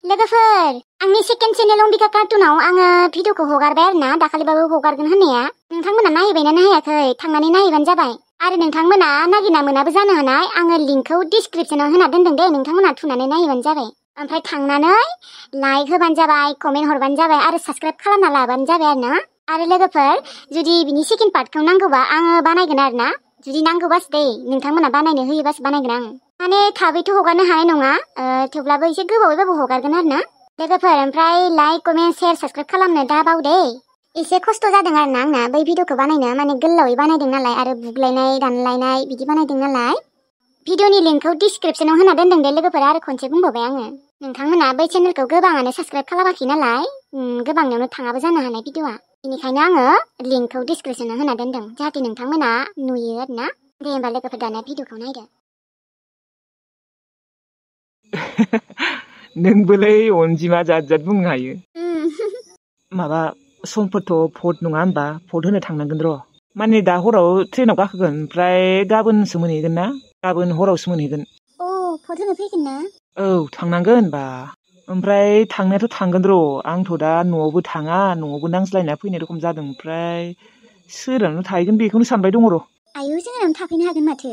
लोगोफोर आंनि second channel Ambika कार्टुनाव आङो भिडिअखौ हगारबाय आरोना दाखालिबाबो हगारगोन होननाया नोंथांमोना नायहैबायना नायाखै थांनानै नायहैबानो जाबाय आरो नोंथांमोना नागिरना मोनाबो जानो हानाय आङो लिंकखौ डिसक्रिपसनाव होना दोनदों दे नोंथांमोना थुनानै नायहैबानो जाबाय ओमफ्राय थांनानै लाइक होबानो जाबाय कमेन्ट हरबानो जाबाय आरो साबस्क्राइब खालामना लाबानो जाबाय आरो लोगोफोर जुदि बिनि सेकेन्ड पार्टखौ नांगौबा आङो बानायगोन आरोना जुदि नांगौबासो दे नोंथांमोना बानायनो होयोबासो बानायगोन आं माने थाबैथ' हगारनो हानाय नङा थेवब्लाबो एसे गोबावैबाबो हगारगोन आरोना लोगोफोर ओमफ्राय लाइक कमेन्ट शेयार साबस्क्राइब खालामनो दा बाव दे एसे खस्थ' जादों आरोना आंना बै भिडिअखौ बानायनो माने गोलावै बानायदों नालाय आरो बुग्लायनाय दानलायनाय बिदि बानायदों नालाय भिडिअनि लिंकखौ डिसक्रिपसनाव होना दोनदों दे लोगोफोर आरो खनसे बुंबावबाय आङो नोंथांमोना बै चेनेलखौ गोबाङानो साबस्क्राइब खालामाखै नालाय गोबांनियावनो थाङाबो जानो हानाय भिडिअआ बेनिखायनो आङो लिंकखौ डिसक्रिपसनाव होना दोनदों जाहाथे नोंथांमोना नुयो आरोना दे होमबा लोगोफोर दाना भिडिअखौ नायदो नोंबोलै अनजिमा जात जात बुंनो हायो माबा समफोरथ' भट नङा होनबा भट होनो थांनांगोन र' माने दा हराव ट्रेनाव गाखोगोन ओमफ्राय गाबोनसो मोनहैगोन ना गाबोन हरावसो मोनहैगोन भट होनो फैगोन ना औ थांनांगोन बा ओमफ्राय थांनायाथ' थांगोन र' आंथ' दा न'आवबो थाङा न'आवबो नांज्लायना फैनाय रखम जादों ओमफ्राय सोरावनो थाहैगोन बेखौनो सानबाय दङ र' आयौ जोंनावनो थाफैनो हागोन माथो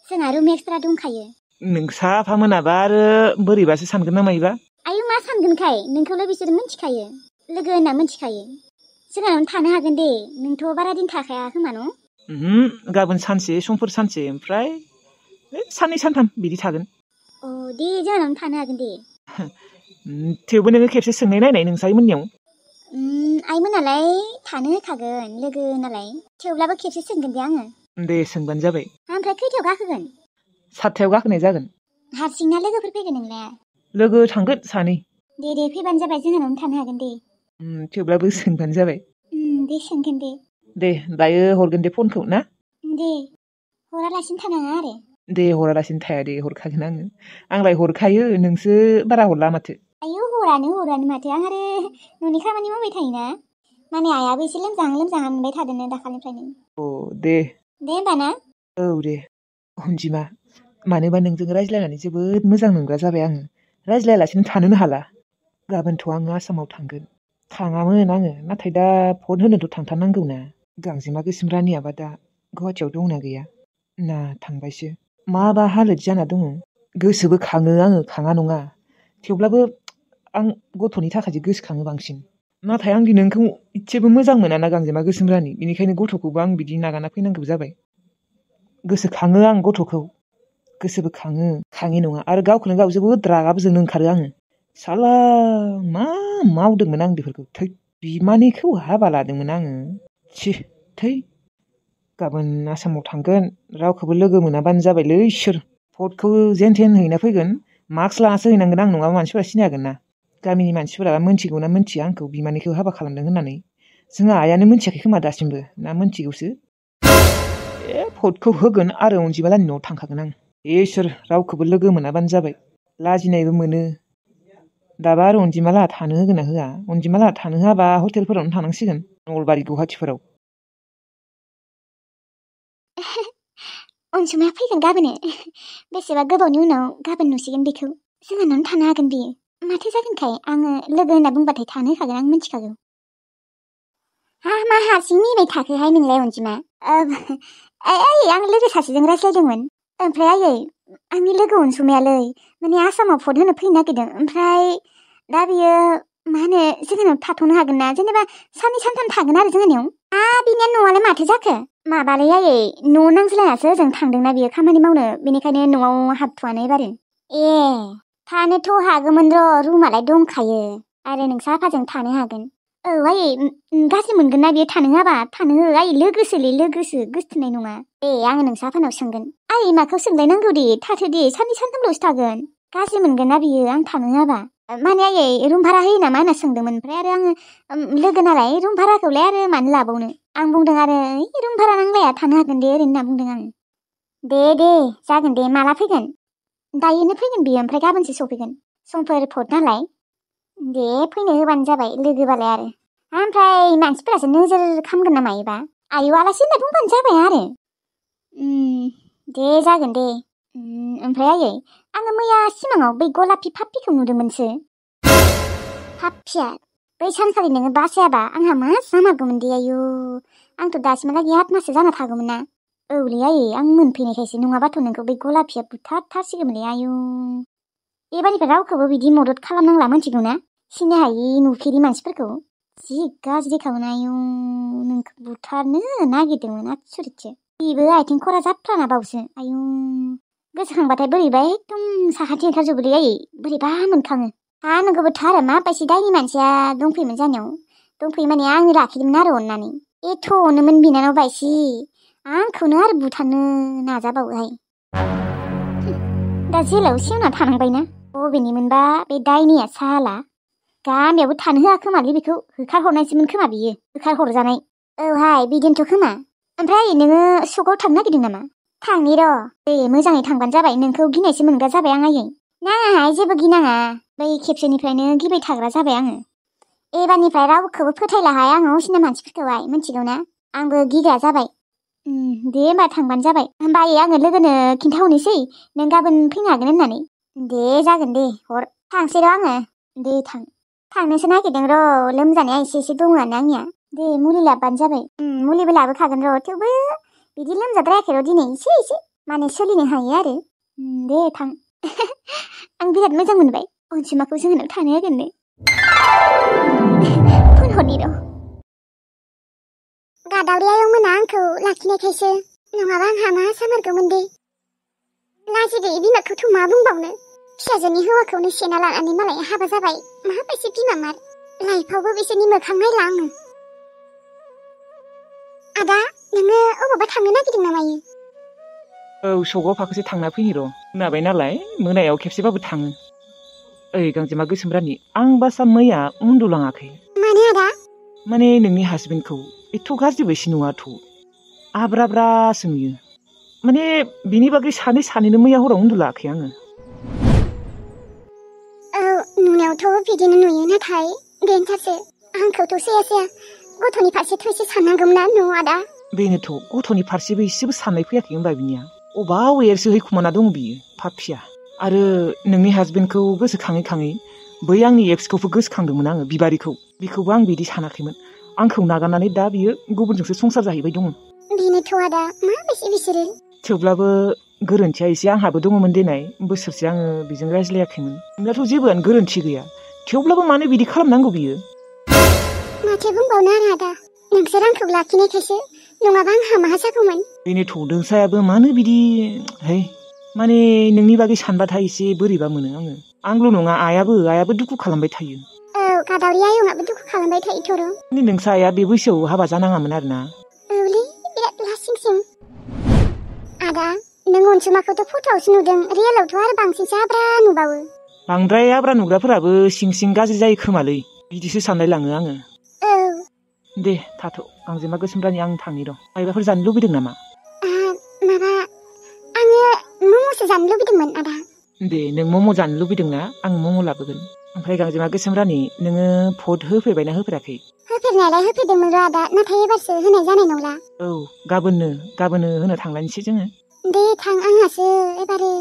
जोंहा रुम एक्सट्रा दंखायो नोंसाफा मोनाबा आरो बोरैबासो सानगोन ना मायोबा आयौ मा सानगोनखाय नोंखौल' बिसोर मिथिखायो लोगो होनना मिथिखायो जोंनावनो थानो हागोन दे नोंथ' बारा दिन थाखाया खोमा न' गाबोन सानसे समफोर सानसे ओमफ्राय साननै सानथाम बिदि थागोन दे जोंनावनो थानो हागोन दे थेवबो नोङो खेबसे सोंनाय नायनाय नोंसायमोननियाव आइमोनालाय थानो होखागोन लोगो नालाय थेवब्लाबो खेबसे सोंगोन दे आङो दे सोंबानो जाबाय ओमफ्राय खैथायाव गाखोगोन 7थायाव गाखोनाय जागोन हारसिंना लोगोफोर फैगोन नोंलाय लोगो थांगोन सानै दे फैबानो जाबाय जोंनावनो थानो हागोन दे थेवब्लाबो सोंबानो जाबाय दे सोंगोन दे दायो हरगोन दे फनखौ ना दे हरालासिनो थानाङा आरो दे हरालासिनो थाया दे हरखागोन आंलाय हरखायो नोंसो बारा हरला माथो आयौ हरानो माथो आं आरो न'नि खामानि मावबाय थायोना माने आइयाबो एसे लोमजाहां मोनबाय थादोंनो दाखालिनिफ्रायनो दे होमबा ना औ दे अनजिमा मानोबा नोंजों रायज्लायनानै जोबोद मोजां मोनग्रा जाबाय आङो रायज्लायालासिनो थानोनो हाला गाबोनथ' आङो आसामाव थांगोन थाङामोन आङो नाथाय दा भट होनोथ' थांथारनांगौ ना गांजेमा गोसोम रानियाबा दा गुवाहाटियाव दंना गैया ना थांबायसो माबा हालोद जाना दङ गोसोबो खाङो आङो खाङा नङा थेवब्लाबो आं गथ'नि थाखायसो गोसोखाङो बांसिन नाथाय आं नोंखौ इसेबो मोजां मोना ना गांजेमा गोसोम रानि बेनिखायनो गथ'खौबो आं बिदि नागारना फैनांगौ जाबाय गोसोखाङो आं गथ'खौ गोसोबो खाङि नङा आरो गावखौनो गाव जोबोद रागाबो जोंनो ओंखारो आङो साला मा मावदोंमोन आं बेफोरखौ थै बिमानैखौ हाबा लादोंमोन आङो थै गाबोन आसामाव थांगोन रावखौबो लोगो मोनाबानो जाबायलै इसोर भटखौ जेन थेन हैना फैगोन मास्क लानासो हैनांगोन आं नङाबा मानसिफोरा सिनायगोन ना गामिनि मानसिफोरा मोनथिगौ ना मोनथिया आंखौ बिमानैखौ हाबा खालामदों होननानै जोंहा आइयानो मोनथियाखै खोमा दासिमबो ना मोनथिगौसो भटखौ होगोन आरो अनजिमालानि न'आव थांखागोन आं इसोर रावखौबो लोगो मोनाबानो जाबाय लाजिनायबो मोनो दाबा आरो अनजिमालाहा थानो होगोन ना होआ अनजिमालाहा थानो होआबा हटेलफोरावनो थानांसिगोन नलबारि गुवाहाटिफोराव अनसुमाया फैगोन गाबोनो बेसेबा गोबावनि उनाव गाबोन नुसिगोन बेखौ जोंहानावनो थानो हागोन बियो माथो जागोनखाय आङो लोगो होनना बुंबाथाय थानो होखागोन आं मिथिखागौ मा हारसिं मिनिबाय थाखोहाय नोंलाय अनजिमा आं लोगो सासेजों रायज्लायदोंमोन ओमफ्राय आयै आंनि लोगो अनसुमायालै माने आसामाव भट होनो फैनो नागिरदों ओमफ्राय दा बियो मा होनो जोंहानाव थाथ'नो हागोन ना जेनेबा साननै सानथाम थागोन आरो जोंहानियाव बिनिया न'आलाय माथो जाखो माबालै आयै न' नांज्लायासो जों थांदोंना बियो खामानि मावनो बेनिखायनो न'आव हाबथ'वानो एबारो थानोथ' हागौमोन र' रुमालाय दंखायो आरो नोंसा आफाजों थानो हागोन आयै गाज्रि मोनगोन ना बियो थानो होआबा थानो हो आयै लोगोसोलै गोसथोनाय नङा आङो नोंसा आफानाव सोंगोन आयै माखौ सोंलायनांगौ दे थाथो दे साननै सानथामल'सो थागोन गाज्रि मोनगोन ना बियो आं थानो होआबा माने आयै रुम भारा होयो नामा होनना सोंदोंमोन ओमफ्राय आरो आङो लोगो नालाय रुम भाराखौलाय आरो मानो लाबावनो आं बुंदों आरो रुम भारा नांलाया थानो हागोन दे ओरैनो होनना बुंदों आं दे जागोन दे माला फैगोन दायोनो फैगोन बियो ओमफ्राय गाबोनसो सफैगोन समफोर भट नालाय दे फैनो होबानो जाबाय लोगोबालाय आरो ओमफ्राय मानसिफोरासो नोजोर खालामगोन ना मायोबा आयौ आलासि होनना बुंबानो जाबाय आरो दे जागोन ओमफ्राय आयै आङो मैया सिमाङाव बै गलापि फाप्पिखौ नुदोंमोनसो पाप्पिया बै सानखालि नोङो बासायाबा आंहा मा जामारगौमोन दे आयु आंथ' दासिमहालागै आत्मासो जाना थागौमोन ना औलै आयै आं मोनफैनायखायसो नङाबाथ' नोंखौ बै गलापिया बुथारथारसिगौमोनलै आयु एबारनिफ्राय रावखौबो बिदि मदद खालामनांला मिथिगौ ना सिनाय हायि नुफेरि मानसिफोरखौ जि गाज्रि खामोन आयु नोंखौ बुथारनो नागिरदोंमोन आसुरितसो बेबो आथिं खरा जाफ्लाना बावसो आयु गोसोखांबाथाय बोरैबा एकदम साखाथि ओंखारजोबोलै आयै बोरैबा मोनखाङो नोंखौबो थार माबायसि दायनि मानसिया दंफैयोमोन जानायाव दंफैयो माने आंनो लाखिदोंमोन आरो अननानै एथ'नोमोन बिनानाव बायसि आंखौनो आरो बुथारनो नाजाबावोहाय दा जेलाव सेवना थानांबायना बबेनिमोनबा बे दायनिया साला गामियावबो थानो होआ खोमालै बेखौ होखारहरनायसोमोन खोमा बियो होखारहरजानाय औहाय बिदिनोथ' खोमा ओमफ्राय नोङो सकआव थांनो नागिरदों नामा थांनि र' दे मोजाङै थांबानो जाबाय नोंखौ गिनायसो मोनग्रा जाबाय आं आयै नाङाहाय जेबो गिनाङा बै खेबसेनिफ्रायनो गिबाय थाग्रा जाबाय आङो एबारनिफ्राय रावखौबो फोथायलाहाय आङो असिना मानसिफोरखौहाय मिथिगौ ना आंबो गिग्रा जाबाय दे होमबा थांबानो जाबाय होमबा आयै आङो लोगोनो खिन्थाहरनोसै नों गाबोन फैनो हागोन होननानै दे जागोन दे हर थांसै र' आङो दे थांनोसो नागिरदों र' लोमजानाया एसे दङआनो आंनिया दे मुलि लाबोबानो जाबाय मुलिबो लाबोखागोन र' थेवबो बिदि लोमजाद्रायाखै र' दिनै एसे माने सोलिनो हायो आरो दे थां आं बिराद मोजां मोनबाय अनसुमाखौ जोंनाव थानो होगोननो फन हरनि र' गादावरि आयंमोना आंखौ लाखिनायखायसो नङाबा आंहा मा जामारगौमोन दे लाजि गैयै बिमाखौथ' मा बुंबावनो फिसाजोनि हौवाखौनो सेना लानानै मालाय हाबा जाबाय माबायदि बिमामार लाइफआवबो बिसोरनि मोखां नायला आङो आदा नोङो अबावबा थांनो नागिरदों नामा औ सकआव फाखोसे थांना फैनि र' मोनाबाय नालाय मोनायाव खेबसेबाबो थाङो ओइ गांजेमा गोसोम रानि आं बासा मैया उन्दुलाङाखै मानो आदा माने नोंनि हासबेन्डखौ एथ' गाज्रिबोसि नङाथ' आब्राब्रासो नुयो माने बिनि बागै सानैनो मैया हराव उन्दुलाङाखै आङो औ नुनायावथ' बिदिनो नुयो नाथाय बेनोथारसो आंखौथ' साया गथ'नि फारसेथ' एसे साननांगौमोन ना न' आदा बेनोथ' गथ'नि फारसेबो एसेबो साननाय फैयाखै होनबा बिनिया अबाव एरसो हैखुमाना दं बियो पापिया आरो नोंनि हासबेन्डखौ गोसोखाङै खाङै बै आंनि एक्सखौबो गोसोखांदोंमोन आङो बिबारिखौ बेखौबो आं बिदि सानाखैमोन आंखौ नागारनानै दा बियो गुबुनजोंसो संसार जाहैबाय दङ बेनोथ' आदा माबायदि बिसोरो थेवब्लाबो गोरोन्थिया एसे आंहाबो दङमोन देनाय बोसोरसे आङो बेजों रायज्लायाखैमोन नोंनाथ' जेबोआनो गोरोन्थि गैया थेवब्लाबो मानो बिदि खालामनांगौ बियो माथो बुंबावनो आरो आदा नोंसोर आंखौ लाखिनायखायसो नङाबा आंहा मा जागौमोन बेनोथ' नोंसायाबो मानो बिदि है माने नोंनि बागै सानबाथाय एसे बोरैबा मोनो आंल' नङा आयाबो दुखु खालामबाय थायो औ गादावरि आयंआबो दुखु खालामबाय थायोथ' र' माने नोंसा आया बे बैसोआव हाबा जानाङामोन आरोना औलै बिराद लासिंसिं आदा नों अनसुमाखौथ' फट'आवसो नुदों रियेलावथ' आरो बांसिनसो आब्रा नुबावो बांद्राय आब्रा नुग्राफोराबो सिं गाज्रि जायो खोमालै बिदिसो सानलाय लाङो आङो औ दे थाथ' गांजेमा गोसोम रानि आं थांनि र' मायबाफोर जानो लुबैदों नामा माबा आङो मम'सो जानो लुबैदोंमोन आदा दे नों मम' जानो लुबैदोंना आं मम' लाबोगोन ओमफ्राय गांजेमा गोसोम रानि नोङो भट होफेरबायना होफेराखै होफेरनायालाय होफेरदोंमोन र' आदा नाथाय एबारसो होनाय जानाय नंला औ गाबोननो होनो थांलायनोसै जोङो दे थां आंहासो एबारो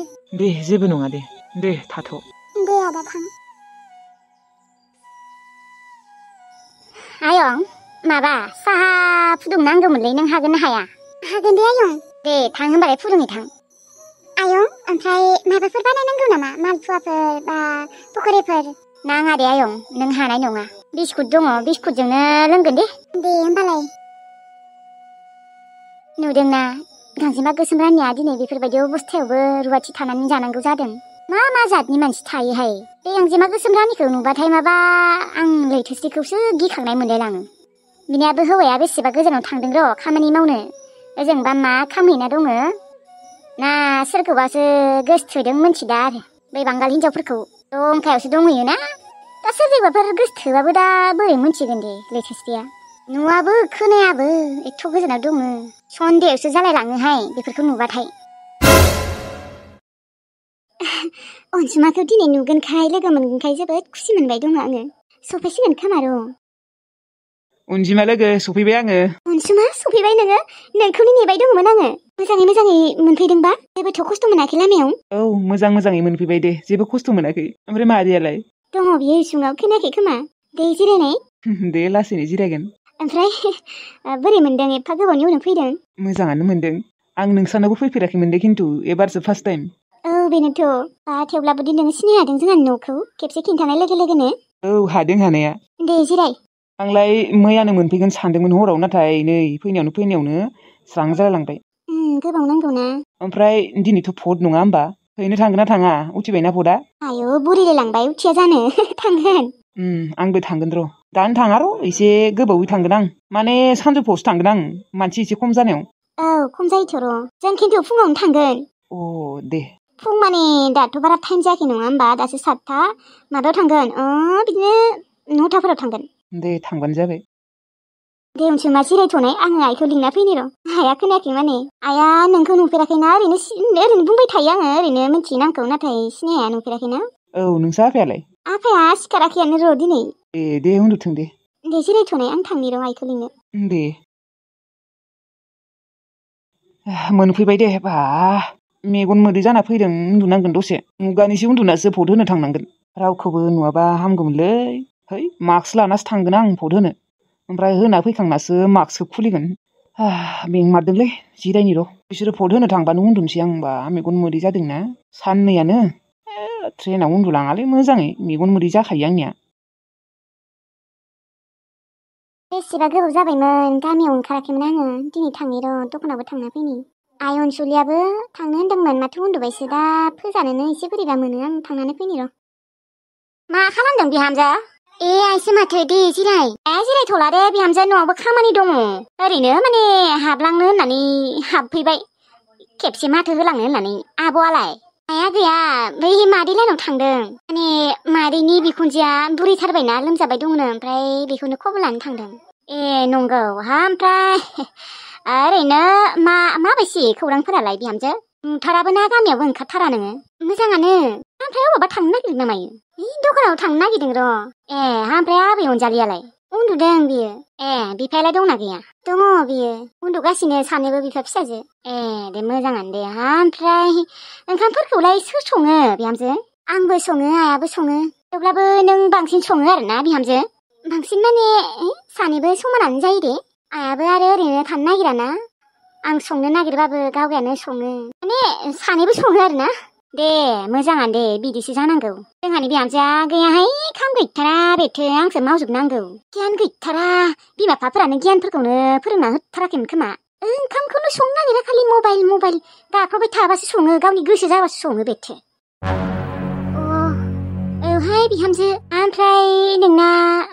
दे जेबो नङा दे थाथ' दे आदा थां आयं माबा साहा फुदुंनांगौमोनलै नों हागोन ना हाया हागोन दे आयं दे थां होनबालाय फुदुंहै थां आयं ओमफ्राय माबाफोर बानायनांगौ नामा मालपुवाफोर बा पक'रिफोर नाङा दे आयं नों हानाय नङा बिस्कुट दङ बिस्कुटजोंनो लोंगोन दे होमबालाय नुदोंना गांजेमा गोसोम रानिया दिनै बेफोरबायदि अबस्थायावबो रुवाथि थानानै जानांगौ जादों मा जातनि मानसि थायोहाय बे गांजेमा गोसोम रानिखौ नुबाथाय माबा आं लैथोस्रिखौसो गिखांनाय मोनलायलाङो बिनियाबो हौवाया बेसेबा गोजानाव थांदों र' खामानि मावनो ओजोंबा मा खामहैना दङ ना सोरखौबासो गोसथोदों मोनथिदा आरो बै बांगाल हिनजावफोरखौ दंखायावसो दंहैयोना दा सोरजोंबाफोर गोसथोबाबो दा बोरै मोनथिगोन दे लैथोस्रिया नुवाबो खोनायाबो एथ' गोजानाव दङ सन्देहसो जालायलाङोहाय बेफोरखौ नुबाथाय अनसुमाखौ दिनै नुगोनखाय लोगो मोनगोनखाय जोबोद खुसि मोनबाय दङ आङो सफैसिगोन खोमा र' अनजिमा लोगो सफैबाय आङो अनसुमा सफैबाय नोङो नोंखौनो नेबाय दङमोन आङो मोजाङै मोनफैदोंबा जेबोथ' खस्थ' मोनाखै लामायाव औ मोजाङै मोनफैबाय दे जेबो खस्थ' मोनाखै ओमफ्राय मादैयालाय दङ बियो इसुङाव खोनायाखै खोमा दे जिरायनाय। दे लासैनो जिरायगोन। ओमफ्राय बोरै मोनदों एफा गोबावनि उनाव फैदों? मोजाङानो मोनदों। आं नोंसानावबो फैफेराखैमोन दे खिन्थु एबारसो फार्स्ट टाइम। औ बेनोथ'। थेवब्लाबो दि नोङो सिनाय हादों जोंहानि न'खौ खेबसे खिन्थानाय लोगो लोगोनो। औ हादों हानाया। दे जिराय। आंलाय मैयानो मोनफैगोन सानदोंमोन हराव, नाथाय नै फैनायावनो स्रां जालांबाय। गोबाव नांगौना। ओमफ्राय दिनैथ' भट नङा होमबा? हैनो थांगोन ना थाङा? उथिबायना भटआ? आयौ बुरिलाय लांबाय, उथिया जानो। थांगोन। आंबो थांगोन र'। दानो थाङा र', एसे गोबावै थांगोन आं। माने सानजौफुआवसो थांगोन आं, मानसि एसे खम जानायाव। औ खम जायोथ' र'। जों खिन्थु फुङावनो थांगोन। दे। फुं माने दाथ' बारा टाइम जायाखै नङा होमबा? दासो 7था। माबायाव थांगोन, बिदिनो 9थाफोराव थांगोन। दे थांबानो जाबाय। दे अनसुमा जिरायथ'नाय, आङो आइखौ लिंना फैनि र'। आइया खोनायाखै माने। आइया नोंखौ नुफेराखैना, ओरैनो बुंबाय थायो आङो, ओरैनो मिन्थियो आंखौ, नाथाय सिनाया, नुफेराखैना। औ नोंसा आफायालाय? आफाया सिखाराखैयानो र' दिनै। दे उन्दुथों दे। दे जिरायथ'नाय, आं थांनि र' आइखौ लिंनो। दे। मोनफैबाय दे। मेगन मोदै जाना फैदों, उन्दुनांगोन दसे। मुगानिसो उन्दुनासो भट होनो थांनांगोन। रावखौबो नुवाबा हामगौमोनलै। है मास्क लानासो थांगोन आं भट होनो। ओमफ्राय होना फैखांनासो मास्कखौ खुलिगोन। बेंमारदोंलै, जिरायनि र'। बिसोरो भट होनो थांबानो उन्दुनोसै आं, मेगन मोदै जादोंना साननैयानो। ट्रेनाव उन्दुलाङालै मोजाङै, मेगन मोदै जाखायो आंनिया। बेसेबा गोबाव जाबायमोन, गामियाव ओंखाराखैमोन आङो। दिनै थांनि र', दखानावबो थांना फैनि। आइ अनसुलियाबो थांनो होन्दोंमोन, माथो उन्दुबायसो दा। फोजानोनो एसे बोरैबा मोनो आं, थांनानै फैनि र'। मा खालामदों बिहामजो? आइसो माथो, दे जिराय। जिरायथ'ला दे बिहामजो, न'आवबो खामानि दङ। ओरैनो माने हाबलांनो होननानै हाबफैबाय, खेबसे माथो होलांनो होननानै। आब'आलाय? आइया गैया, बै मादै लाहानाव थांदों। माने मादैनि बिखुनजोआ बुरैथारबायना, लोमजाबाय दंनो, ओमफ्राय बेखौनो खबर लानो थांदों। नंगौ। ओमफ्राय ओरैनो माबायदि खौरांफोरालाय बिहामजो? नुथाराबो ना, गामियावबो ओंखारथारा नोङो? मोजाङानो। ओमफ्राय अबावबा थांनो नागिरदों ना मायो? दखानाव थांनो नागिरदों र'। ओमफ्राय आबै अनजालियालाय? उन्दुदों बियो। बिफायालाय दंना गैया? दङ बियो, उन्दुगासिनो सानैबो बिफा फिसाजो। दे मोजाङानो दे। ओमफ्राय ओंखामफोरखौलाय सोर सङो बिहामजो? आंबो सङो, आइयाबो सङो। थेवब्लाबो नों बांसिन सङो आरोना बिहामजो? बांसिन माने सानैबो समानानो जायो दे। आइयाबो आरो ओरैनो थानो नागिराना। आं संनो नागिरबाबो गावगायानो सङो। माने सानैबो सङो आरोना। दे मोजाङानो दे, बिदिसो जानांगौ। जोंहानि बिहामजोआ गैयाहाय, खाम गैथारा बेथो, आंसो मावजोबनांगौ। गियान गैथारा, बिमा बिफाफोरानो गियानफोरखौनो फोरोंना होथाराखैमोन खोमा। ओंखामखौनो संनो नागिरा, खालि मबाइल गाख्रबबाय थाबासो सङो, गावनि गोसो जाबासो सङो बेथो। औहाय बिहामजो, ओमफ्राय नोंना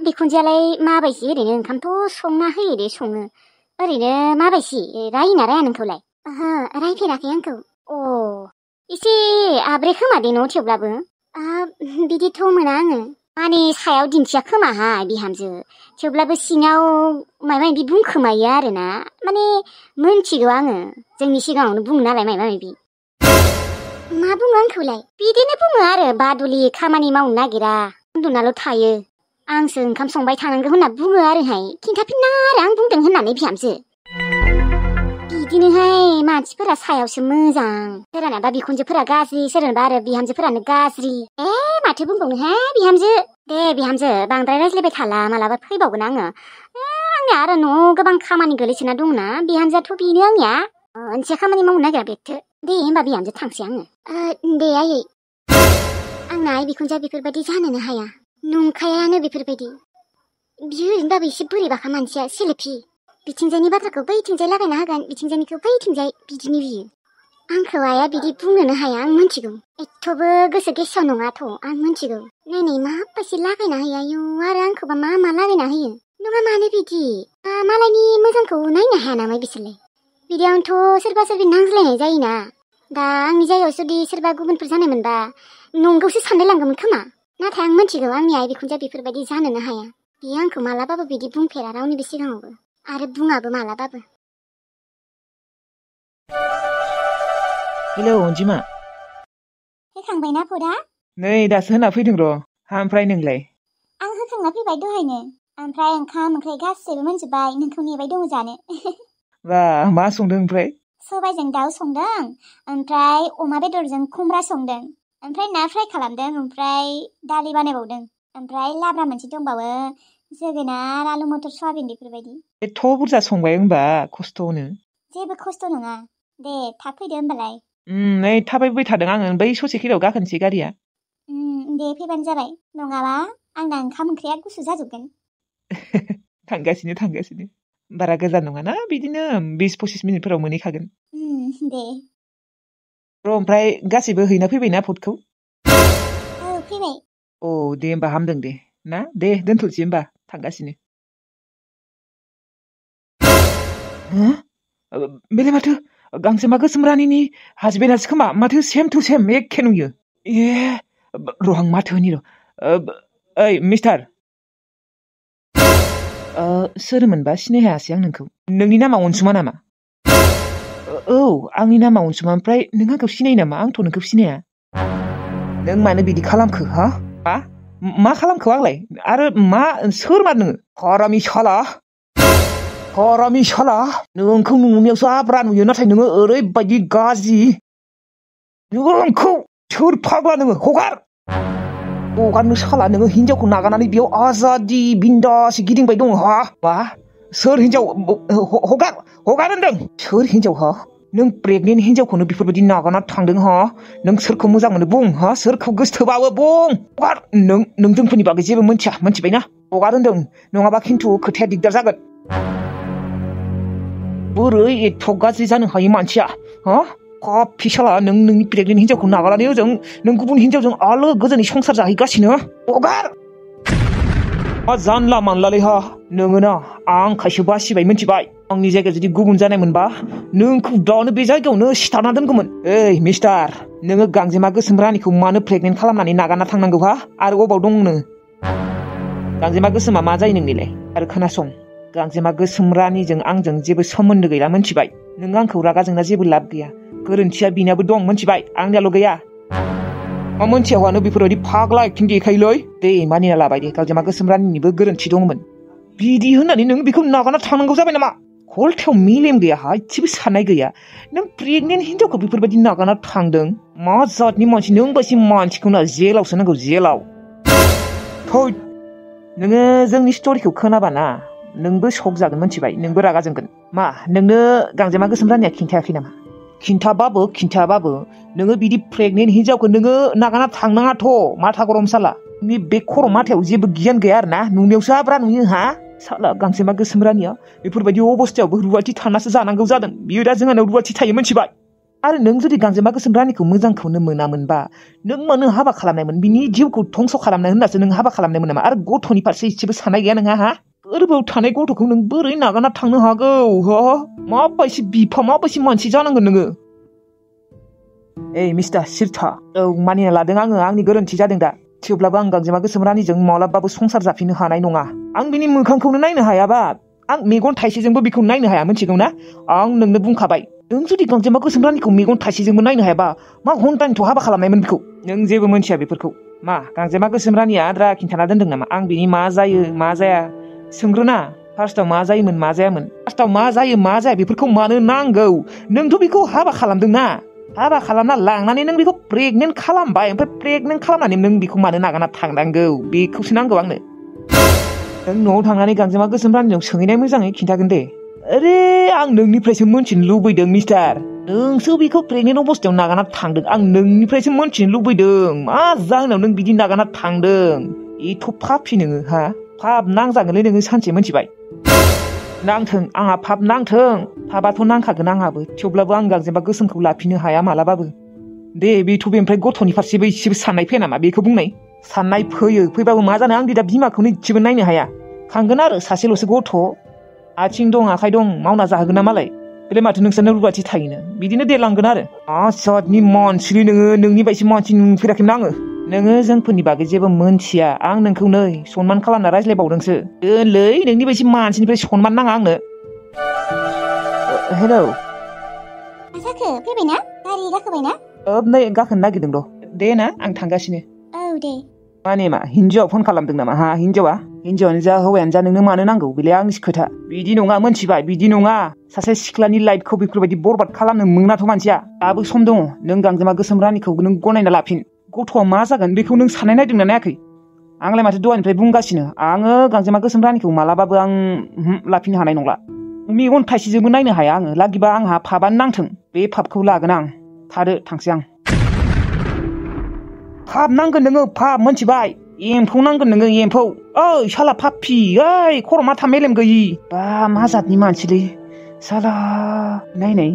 बिखुनजोआलाय माबायदि? ओरैनो ओंखामथ' संना होयो दे, सङो। ओरैनो माबायदि? रायोना राया नोंखौलाय? ओहो, रायफेराखै आंखौ। एसे आब्रे खोमा दे न', थेवब्लाबो। बिदिथ' मोना आङो। माने सायाव दिन्थिया खोमाहाय बिहामजो, थेवब्लाबो सिङाव माबा माबि बुंखोमायो आरोना। माने मोनथिगौ आङो, जोंनि सिगाङावनो बुङो नालाय माबा माबि। मा बुङो आंखौलाय? बिदिनो बुङो आरो, बादुलि, खामानि मावनो नागिरा, उन्दुनाल' थायो, आंसो ओंखाम संबाय थानांगौ होनना बुङो आरोहाय। खिन्थाफिना आरो आं बुंदों होननानै बिहामजो। बिदिनोहाय, मानसिफोरा सायावसो मोजां, सोरहानाबा बिखुनजोफोरा गाज्रि, सोरहाबा आरो बिहामजोफोरानो गाज्रि। माथो बुंबावनोहाय बिहामजो। दे बिहामजो, बांद्राय रायज्लायबाय थाला, मालाबा फैबावगोन आङो। आंनिया आरो न'आव गोबां खामानि गोलैसोना दंना, बिहामजोआथ' बेनो आंनिया। मोनसे खामानि मावनो नागिरा बेथो। दे होमबा बिहामजो थांसै आङो। दे आयै। आंना आइ बिखुनजोआ बेफोरबायदि जानोनो हाया, नंखायानो बेफोरबायदि। बियो ओरैनोबाबो एसे बोरैबाखा मानसिया, सेलेफि। बिथिंजायनि बाथ्राखौ बैथिंजाय लागायना होगोन, बिथिंजायनिखौ बैथिंजाय, बिदिनो बियो। आंखौ आइया बिदि बुंनोनो हाया, आं मिन्थिगौ। एथ'बो गोसो गेसाव नङाथ', आं मिन्थिगौ। नै माबायदि लागायना होयो, आयौ, आरो आंखौबा मा लागायना होयो। नङा मानो बिदि? मालायनि मोजांखौ नायनो हाया नामा बिसोरलाय? बिदियावनोथ' सोरबा सोरबि नांज्लायनाय जायोना। दा आंनि जायगायाव जुदि सोरबा गुबुनफोर जानायमोनबा नंगौसो सानलाय लांगौमोन खोमा। नाथाय आं मिन्थिगौ आंनि आइ बिखुनजोआ बेफोरबायदि जानोनो हाया। बियो आंखौ मालाबाबो बिदि बुंफेरा रावनिबो सिगाङावबो, आरो बुङाबो मालाबाबो। हेलौ अनजिमा। होखांबायना भटआ? नै दासो होना फैदों र'। ओमफ्राय नोंलाय? आं होखांना फैबाय दहायनो। ओमफ्राय ओंखाम ओंख्रि गासैबो मोनजोब्बाय, नोंखौ नेबाय दङ जानो। मा संदों ओमफ्राय? सबायजों दाउ संदों, ओमफ्राय अमा बेदरजों खुमब्रा संदों, ओमफ्राय ना फ्राय खालामदों, ओमफ्राय दालि बानायबावदों। ओमफ्राय लाब्रा मोनसे दंबावो जोगोनार आलु मटर सयाबिन बेफोरबायदि। एथ' बुरजा संबाय होनबा खस्थ'नो। जेबो खस्थ' नङा दे थाब फैदो होमबालाय। नै थाबायबाय थादों आङो बै ससे खिरायाव गाखोनोसै गारिया। दे फैबानो जाबाय नङाबा आंना ओंखाम ओंख्रिया गुसु जाजोबगोन। थांगासिनो बारा गोजान नङाना बिदिनो 20-25 मिनिटफोराव मोनहैखागोन। दे र' ओमफ्राय गासैबो हैना फैबायना भटखौ? औ फैबाय। औ दे होमबा हामदों दे ना दे दोनथ'सै होमबा थांगासिनो। बेलाय माथो गांजेमा गोसोम रानिनि हासबेन्डआसो खोमा माथो सेम टु सेम एखे नुयो। र' आं माथो होनि र'। ओइ मिस्टार सोरमोनबा सिनाय हायासै आं नोंखौ। नोंनि नामा अनसुमा नामा? औ आंनि नामा अनसुमा। ओमफ्राय नों आंखौ सिनायो नामा? आंथ' नोंखौ सिनाया। नों मानो बिदि खालामखो हा? मा खालामखो आंलाय? आरो मा सोरमार नोङो? हारामि साला नोंखौ नुनायावसो आब्रा नुयो नाथाय नोङो ओरैबायदि गाज्रि। नोंखौ सोर फाग्ला नोङो हगारनो साला नोङो हिनजावखौ नागारनानै बेयाव आजादि बिन्दास गिदिंबाय दङ हा? मा सोर हिनजाव? हगार होनदों। सोर हिनजाव हा? नों प्रेगनेन्ट हिनजावखौनो बेफोरबायदि नागारना थांदों हा? नों सोरखौ मोजां मोनो बुं हा? सोरखौ गोसथोबावो बुं? हगार। नों जोंफोरनि बागै जेबो मिथिबायना? हगार होनदों नङाबा खिन्थु खोथाया दिगदार जागोन। बोरै एथ' गाज्रि जानो हायो मानसिया हा? पापि साला नोंनि प्रेगनेन्ट हिनजावखौ नागारनानै ओजों नों गुबुन हिनजावजों आलो गोजोनै संसार जाहैगासिनो। हगार। जानला मानलालै हा नोङो ना आंखायसो बासिबाय मिथिबाय। आंनि जायगायाव जुदि गुबुन जानाय मोनबा नोंखौ दानो बे जायगायावनो सिथारना दोनगौमोन। ओइ मिस्टार नोङो गांजेमा गोसोम रानिखौ मानो प्रेगनेन्ट खालामनानै नागारना थांनांगौ हा? आरो अबाव दं नों? गांजेमा गोसोमा मा जायो नोंनिलाय? आरो खोनासं गांजेमा गोसोम रानिजों आंजों जेबो सोमोन्दो गैला मिथिबाय। नों आंखौ रागा जोंना जेबो लाब गैया। गोरोन्थिया बिनाबो दं मिथिबाय आंनियाल' गैया। मा मोनथियावानो बेफोरबायदि फाग्ला एक्टिं देखायोलै। दे मानिना लाबाय दे गांजेमा गोसोम रानिनिबो गोरोन्थि दंमोन। बिदि होननानै नों बेखौ नागारना थांनांगौ जाबाय नामा? खलथायाव मेलेम गैया हा? एसेबो साननाय गैया। नों प्रेगनेन्ट हिनजावखौ बेफोरबायदि नागारना थांदों। मा जातनि मानसि नों बायदि मानसिखौ ना जेलावसो नांगौ जेलाव। थोद नोङो जोंनि स्ट'रिखौ खोनाबाना नोंबो शक जागोन मिथिबाय। नोंबो रागा जोंगोन। मा नोंनो गांजेमा गोसोम रानिया खिन्थायाखै नामा? खिन्थाबाबो नोङो बिदि प्रेगनेन्ट हिनजावखौ नोङो नागारना थांनाङाथ'। माथा गरम साला नोंनि बे खर' माथायाव जेबो गियान गैया आरो ना? नुनायावसो आब्रा नुयो हा? साला गांजेमा गोसोम रानिया बेफोरबायदि अबस्थायावबो रुवाथि थानासो जानांगौ जादों। बियो दा जोंहानाव रुवाथि थायो मिथिबाय। आरो नों जुदि गांजेमा गोसोम रानिखौ मोजांखौनो मोनामोनबा नों मानो हाबा खालामनायमोन? बिनि जिउखौ धंस' खालामनाय होननासो नों हाबा खालामनायमोन नामा? आरो गथ'नि फारसे एसेबो साननाय गैया नोंहा हा? गोरबोआव थानाय गथ'खौ नों बोरै नागारना थांनो हागौ हा? माबायदि बिफा माबायदि मानसि जानांगोन नोङो? मिस्टार सिरथा औ मानिना लादों आङो आंनि गोरोन्थि जादों दा। थेवब्लाबो आं गांजेमा गोसोम रानिजों माब्लाबाबो संसार जाफिननो हानाय नङा। आं बिनि मोखांखौनो नायनो हायाबा आं मेगन थाइसेजोंबो बेखौ नायनो हाया मिथिगौ ना? आं नोंनो बुंखाबाय नों जुदि गांजेमा गोसोम रानिखौ मेगन थाइसेजोंबो नायनो हायाबा मा घन्टानिथ' हाबा खालामनायमोन बेखौ? नों जेबो मिथिया बेफोरखौ। मा गांजेमा गोसोम रानिया आद्रा खिन्थाना दोनदों नामा आं बिनि मा जायो मा जाया? सोंग्रोना फार्स्टआव मा जायोमोन मा जायामोन? फार्स्टआव मा जायो मा जाया बेफोरखौ मानो नांगौ? नोंथ' बेखौ हाबा खालामदोंना? हाबा खालामना लांनानै नों बेखौ प्रेगनेन्ट खालामबाय। ओमफ्राय प्रेगनेन्ट खालामनानै नों बेखौ मानो नागारना थांनांगौ? बेखौसो नांगौ आंनो। नों न'आव थांनानै गांजेमा गोसोम रानिजों सोंहैनाय मोजाङै खिन्थागोन दे। आं नोंनिफ्रायसो मोनथिनो लुबैदों मिस्टार। नोंसो बेखौ प्रेगनेन्ट अबस्थायाव नागारना थांदों। आं नोंनिफ्रायसो मोनथिनो लुबैदों मा जाहोनाव नों बिदि नागारना थांदों? एथ' पापि नोङो हा? पाप नांजागोनलै नोङो सानसे मिथिबाय। नांथों आंहा पाप नांथों। पापआथ' नांखागोन आंहाबो। थेवब्लाबो आं गांजेमा गोसोमखौ लाफिननो हाया मालाबाबो। दे बेथ' बेनिफ्राय गथ'नि फारसेबो एसेबो साननाय फैया नामा? बेखौ बुंनाय। साननाय फैबाबो मा जानो? आं दा बिमाखौनो एसेबो नायनो हाया। खांगोन आरो सासेल'सो गथ'। आथिं दं आखाइ दं मावना जाहोगोन ना मालाय? बेलाय माथो नोंसोरनो रुवाथि थायोनो? बिदिनो देरलांगोन आरो। जातनि मानसिलै नोङो। नोंनि बायदि मानसि नुफेराखैमोन आङो। नोङो जोंफोरनि बागै जेबो मोनथिया। आं नोंखौ नै सनमान खालामना रायज्लायबावदोंसो। दोनलै नोंनि बायदि मानसिनिफ्राय सनमान नाङा आंनो। हेलौ मा जाखो? फैबायना? गारि गाखोबायना? नै गाखोनो नागिरदों र'। दे ना आं थांगासिनो। औ दे। माने मा हिनजावा फन खालामदों नामा? हा हिनजावानो जा हौवायानो जा नोंनो मानो नांगौ? बेलाय आंनिसो खोथा। बिदि नङा मोनथिबाय? बिदि नङा। सासे सिख्लानि लाइफखौ बेफोरबायदि बरबाद खालामनो मोनाथ' मानसिया। दाबो सम दङ। नों गांजेमा गोसोम रानिखौ नों गनायना लाफिन। गथ'आ मा जागोन बेखौ नों साननाय नायदोंना नायाखै? आंलाय माथो दहायनिफ्राय बुंगासिनो आङो गांजेमा गोसोम रानिखौ मालाबाबो आं लाफिननो हानाय नंला मेगन थाइसेजोंबो नायनो हाया आङो लागिबा आंहा फाबानो नांथों बे फाबखौ लागोन आं थादो थांसै आं फाब नांगोन नोङो फाब मोनथिबाय एम्फौ नांगोन नोङो एम्फौ ओइ साला फाफि ओइ खर' माथा मेलेम गैयि बा मा जातनि मानसिलै साला नायनाय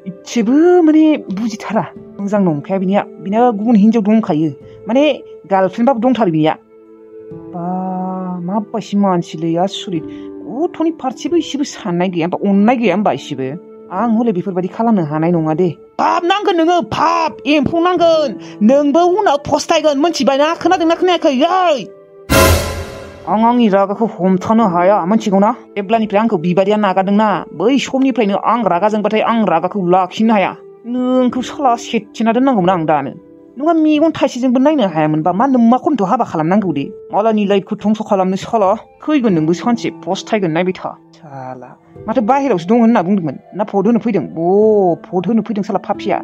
इसेबो माने बुजिथारा मोजां नंखाया बिना गुबुन हिनजाव दंखायो माने गार्लफ्रेन्डबाबो दंथारो बिनिया बा माबायदि मानसिलै आसुरित गथ'नि फारसेबो इसेबो साननाय गैया होमबा अननाय गैया होमबा इसेबो आं हले बेफोरबायदि खालामनो हानाय नङा दे फाब नांगोन नोङो फाब एम्फौ नांगोन नोंबो उनाव फस्थायगोन मोनथिबायना खोनादोंना खोनायाखै ओइ आं आंनि रागाखौ हमथानो हाया मोनथिगौना जेब्लानिफ्राय आंखौ बिबारिया नागारदोंना बै समनिफ्रायनो आं रागा जोंबाथाय आं रागाखौ लाखिनो हाया नोंखौ साला सेथिना दोननांगौमोन आं दानो नङा मेगन थाइसेजोंबो नायनो हायामोनबा मा नों मा खमथ' हाबा खालामनांगौ दे मालानि लाइफखौ धंस' खालामनो साला फैगोन नोंबो सानसे फस्थायगोन नायबाय था साला माथो बाहेरायावसो दं होनना बुंदोंमोन ना भट होनो फैदों भट होनो फैदों साला फाफिया